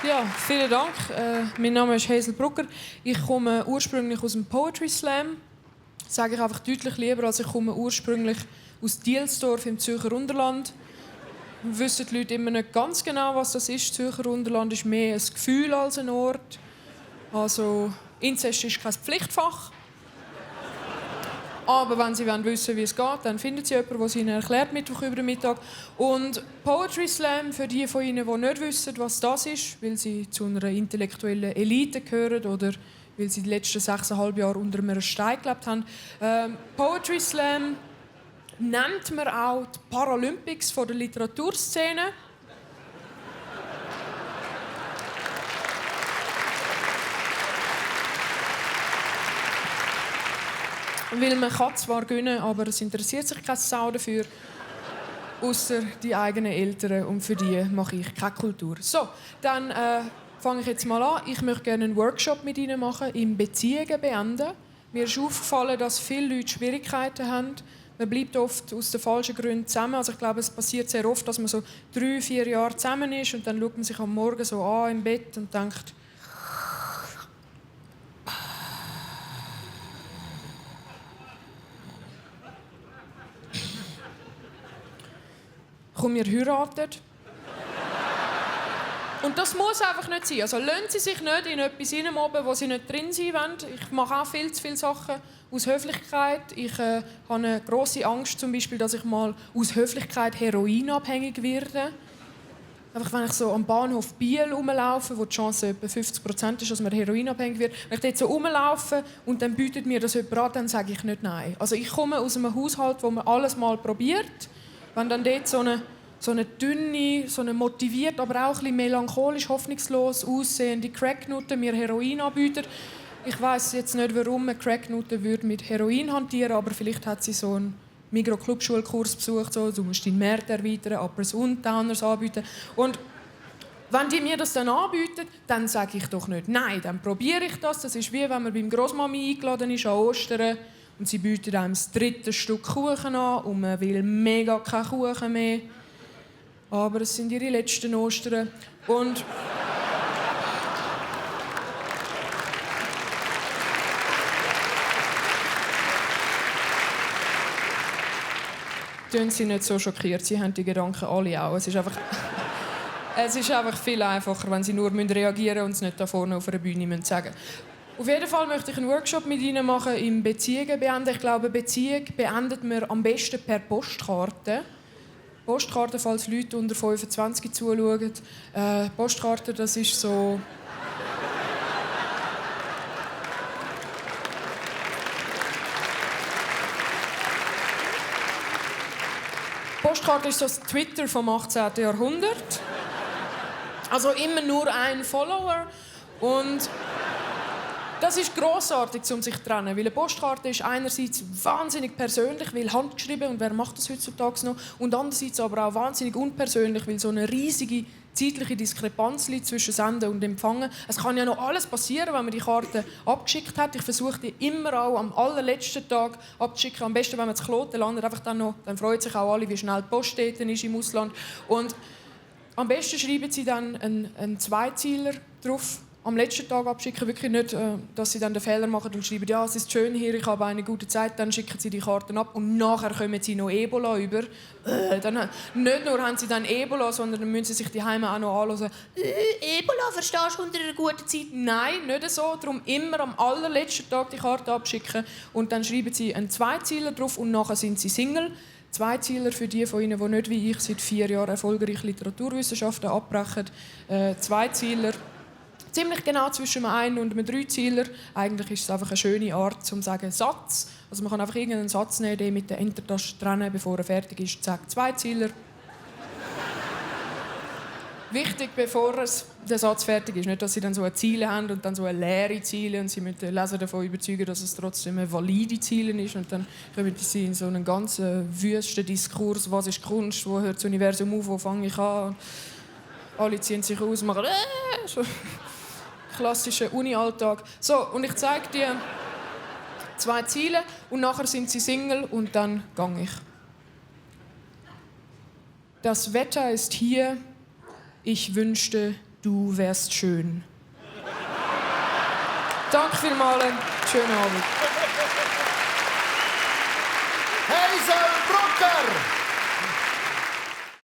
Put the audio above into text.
Ja, vielen Dank. Mein Name ist Hazel Brucker. Ich komme ursprünglich aus dem Poetry Slam. Das sage ich einfach deutlich lieber, als ich komme ursprünglich aus Dielsdorf im Zürcher Unterland. Wissen die Leute immer nicht ganz genau, was das ist. Zürcher Unterland ist mehr ein Gefühl als ein Ort. Also Inzest ist kein Pflichtfach. Aber wenn Sie wissen wollen, wie es geht, dann finden Sie jemanden, der es Ihnen erklärt, Mittwoch über den Mittag. Und Poetry Slam, für die von Ihnen, die nicht wissen, was das ist, weil Sie zu einer intellektuellen Elite gehören oder weil Sie die letzten 6,5 Jahre unter einem Stein gelebt haben. Poetry Slam nennt man auch die Paralympics von der Literaturszene. Weil man kann zwar gewinnen, aber es interessiert sich kein Sau dafür. Außer die eigenen Eltern, und für die mache ich keine Kultur. So, dann fange ich jetzt mal an. Ich möchte gerne einen Workshop mit Ihnen machen, im Beziehungen beenden. Mir ist aufgefallen, dass viele Leute Schwierigkeiten haben. Man bleibt oft aus den falschen Gründen zusammen. Also ich glaube, es passiert sehr oft, dass man so 3-4 Jahre zusammen ist und dann schaut man sich am Morgen so an im Bett und denkt, komm, wir heiraten. Und das muss einfach nicht sein. Also lassen Sie sich nicht in etwas hineinmobben, wo Sie nicht drin sein wollen. Ich mache auch viel zu viele Sachen aus Höflichkeit. Ich habe eine grosse Angst, zum Beispiel, dass ich mal aus Höflichkeit heroinabhängig werde. Einfach, wenn ich so am Bahnhof Biel rumlaufe, wo die Chance etwa 50% ist, dass man heroinabhängig wird, wenn ich dort so rumlaufe und dann bietet mir das jemand an, dann sage ich nicht nein. Also ich komme aus einem Haushalt, wo man alles mal probiert. Wenn dann dort so eine dünne, so eine motiviert, aber auch ein bisschen melancholisch, hoffnungslos aussehende Cracknutte mir Heroin anbietet. Ich weiss jetzt nicht, warum eine Cracknutte mit Heroin hantieren, aber vielleicht hat sie so einen Migros-Clubschulkurs besucht, so, du musst deinen Markt erweitern, Uppers und Downers anbieten. Und wenn die mir das dann anbieten, dann sage ich doch nicht nein, dann probiere ich das. Das ist wie wenn man beim Grossmami eingeladen ist an Ostern und sie bieten einem das 3. Stück Kuchen an und man will mega keinen Kuchen mehr. Aber es sind ihre letzten Ostern. Und tun Sie nicht so schockiert, Sie haben die Gedanken alle auch. Es ist einfach viel einfacher, wenn Sie nur reagieren müssen und es nicht da vorne auf einer Bühne sagen müssen. Auf jeden Fall möchte ich einen Workshop mit Ihnen machen im Beziehungen beenden. Ich glaube, Beziehung beendet man am besten per Postkarte. Postkarte, falls Leute unter 25 zuschauen. Postkarte, das ist so... Postkarte ist so das Twitter vom 18. Jahrhundert. Also immer nur ein Follower. Und das ist grossartig, um sich zu trennen, weil eine Postkarte ist einerseits wahnsinnig persönlich, weil handgeschrieben, und wer macht das heutzutage noch, und andererseits aber auch wahnsinnig unpersönlich, weil so eine riesige zeitliche Diskrepanz liegt zwischen Senden und Empfangen. Es kann ja noch alles passieren, wenn man die Karte abgeschickt hat. Ich versuche die immer auch am allerletzten Tag abzuschicken. Am besten, wenn man zu Kloten landet, einfach dann freuen sich auch alle, wie schnell die Post dort ist im Ausland. Und am besten schreiben Sie dann einen Zweizeiler drauf. Am letzten Tag abschicken, wirklich nicht, dass sie dann den Fehler machen und schreiben, ja, es ist schön hier, ich habe eine gute Zeit, dann schicken sie die Karten ab und nachher kommen sie noch Ebola über. Dann, nicht nur haben sie dann Ebola, sondern dann müssen sie sich die Heime auch noch anhören. Ebola, verstehst du unter einer guten Zeit? Nein, nicht so. Darum immer am allerletzten Tag die Karte abschicken und dann schreiben sie einen Zweizeiler drauf und nachher sind sie Single. Zweizeiler für die von Ihnen, die nicht wie ich seit 4 Jahren erfolgreich Literaturwissenschaften abbrechen. Zweizeiler. Ziemlich genau zwischen einem Ein- und einem Dreizeiler. Eigentlich ist es einfach eine schöne Art, um zu sagen Satz. Also man kann einfach irgendeinen Satz nehmen, den mit der Enter-Taste trennen, bevor er fertig ist. Zack, Zweizeiler. Wichtig, bevor der Satz fertig ist. Nicht, dass Sie dann so eine Ziele haben und dann so eine leere Ziele und Sie müssen den Leser davon überzeugen, dass es trotzdem eine valide Ziele ist. Und dann kommen Sie in so einen ganz wüsten Diskurs. Was ist Kunst? Wo hört das Universum auf? Wo fange ich an? Alle ziehen sich aus und machen so klassischen Uni-Alltag. So, und ich zeige dir 2 Ziele und nachher sind sie Single und dann gang ich. Das Wetter ist hier, ich wünschte, du wärst schön. Danke vielmals, schönen Abend. Hey, so